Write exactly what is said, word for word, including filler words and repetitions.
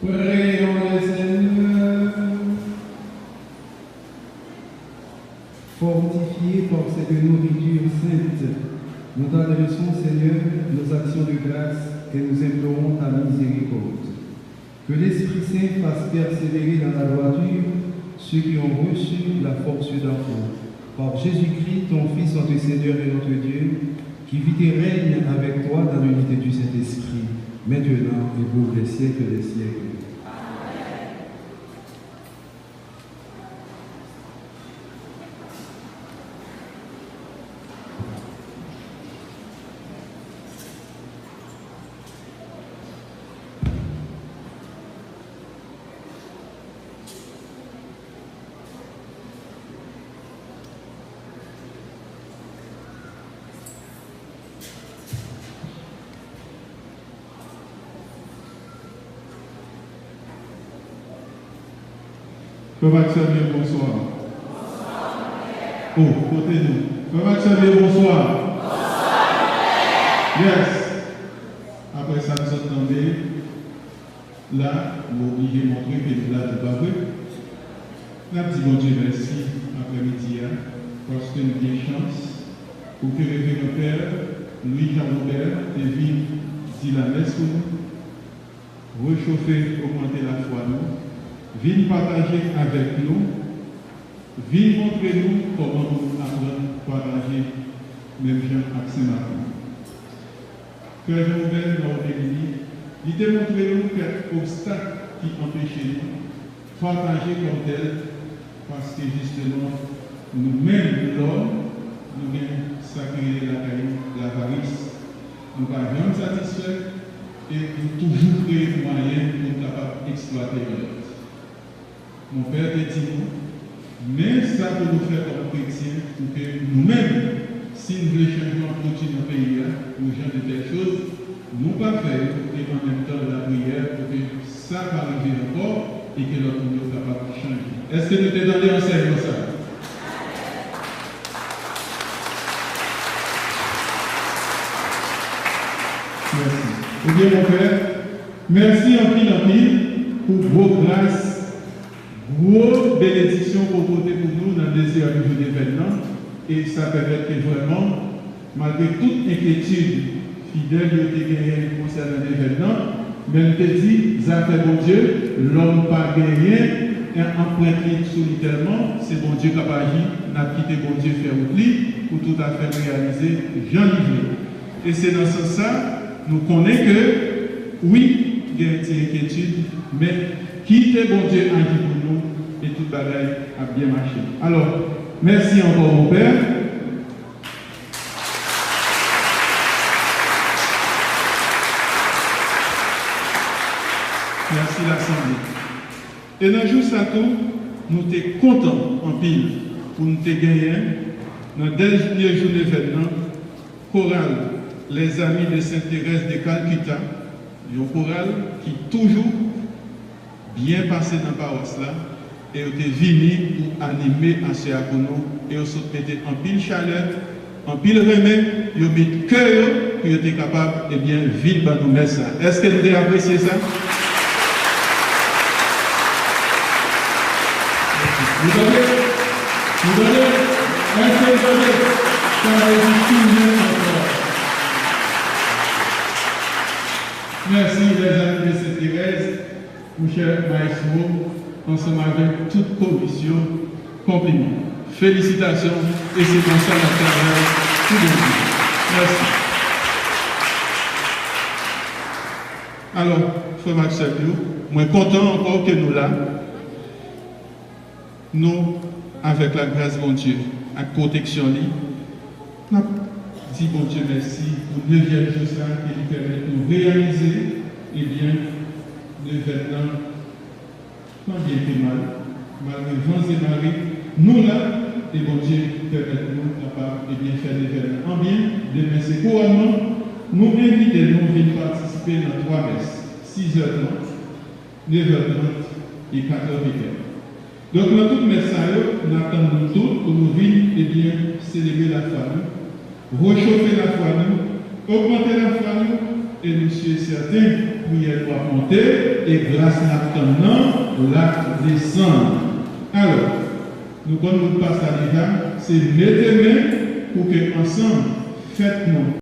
Prions le Seigneur. Fortifiés par cette nourriture sainte, nous t'adressons, Seigneur, nos actions de grâce et nous implorons ta miséricorde. Que l'Esprit Saint fasse persévérer dans la droiture ceux qui ont reçu la force d'amour. Par Jésus-Christ, ton Fils, notre Seigneur et notre Dieu, qui vit et règne avec toi dans l'unité du Saint-Esprit, maintenant et pour les siècles des siècles. Frè Maxwell, byen bonswa. Oh, kote nou? Frè Maxwell, byen bonswa. Yes. Apre sa, n sot tande la, nou oblije montre ke nou la tou, pa vre? N ap di Bondye mèsi aprèmidi a, paske n gen chans pou ke Reveran Pè Louis Jean Robert te vin di lamès pou nou, rechofe, ogmante lafwa nou, vin pataje avèk nou, vin montre nou kòman pou nou aprann pataje menm jan ak Sen Maten. Pè Jean Robert, nou beni li, li te montre nou kèk obstak ki anpeche nou pataje kòm tèl, paske jisteman, nou menm, lòm, nou gen sa ki rele lakay nou lavaris. Nou pa janm satisfè e nou toujou kreye mwayen pou n kapab eksplwate yon lòt. Monpè te di nou, men sa pou nou fè kòm kretyen pou ke nou menm, si n vle chanjman pwodui nan peyi a, yon jan de tèl choz, nou pa fè yo, e an menm tan lapriyè pou ke sa pa rive ankò e ke lòt moun yo kapab chanje. Èske nou te tande ansèyman sa a? Mèsi. Ebyen, monpè, mèsi anpil, anpil pou gwo gras, gwo benediksyon ke w pote pou nou nan dezyèm jou nevèn nan, e sa pèmèt ke vrèman, malgre tout enkyetid fidèl yo te genyen konsènan nevèn nan, men m te di, zafè Bondye, lòm pa genyen anprent li sou li tèlman, se Bondye k ap aji, n ap kite Bondye fè wout li pou tout afè reyalize jan li vle. E se nan sans sa, nou konnen ke, wi, gen ti enkyetid, men kite Bondye aji pou nou, e tout bagay ap byen mache. Alò, mèsi ankò, monpè. Mèsi, lasanble. E nan jou sa tou, nou te kontan anpil pou n te genyen, nan dènye jou nevèn nan, koral Les Amis de Sainte Thérèse de Calcutta, yon koral ki toujou byen pase nan pawas la, e yo te vini pou anime aswè a pou nou, e yo sot mete anpil chalè, anpil renmen, yo met kè yo pou yo te kapab, ebyen, vin ban nou mès la. Èske nou te apresye sa? Nou tande? Nou tande? Èske nou tande? Sa vle di tounen ankò. Mèsi, Les Amis de Sainte Thérèse. Monchè Maestro, ansanm avèk tout komisyon, konpliman. Felisitasyon, e se konsa n ap travay pou Bondye. Mèsi. Alò, frè m ak sè m yo, mwen kontan ankò ke nou la. Nou, avèk lagras Bondye ak pwoteksyon li, n ap di Bondye mèsi pou nevyèm jou sa a ke li pèmèt nou reyalize, ebyen, nevèn nan, tan byen ke mal, malgre van e mare, nou la, e Bondye pèmèt nou kapab, ebyen, fè nevèn nan an byen. Demen se kouwònman, nou envite nou vin patisipe nan twa mès, sizè trant, nevè trant e katrè petèt. Donk, nan tout mès sa yo, n ap tann nou tout pou nou vin, ebyen, selebre lafwa nou, rechofe lafwa nou, ogmante lafwa nou, E nou si e sèten, priyè nou ap monte, e gras n ap tann nan, l ap desann. Alò, nou konn mo de pas la deja, se mete men pou ke ansanm fèt nou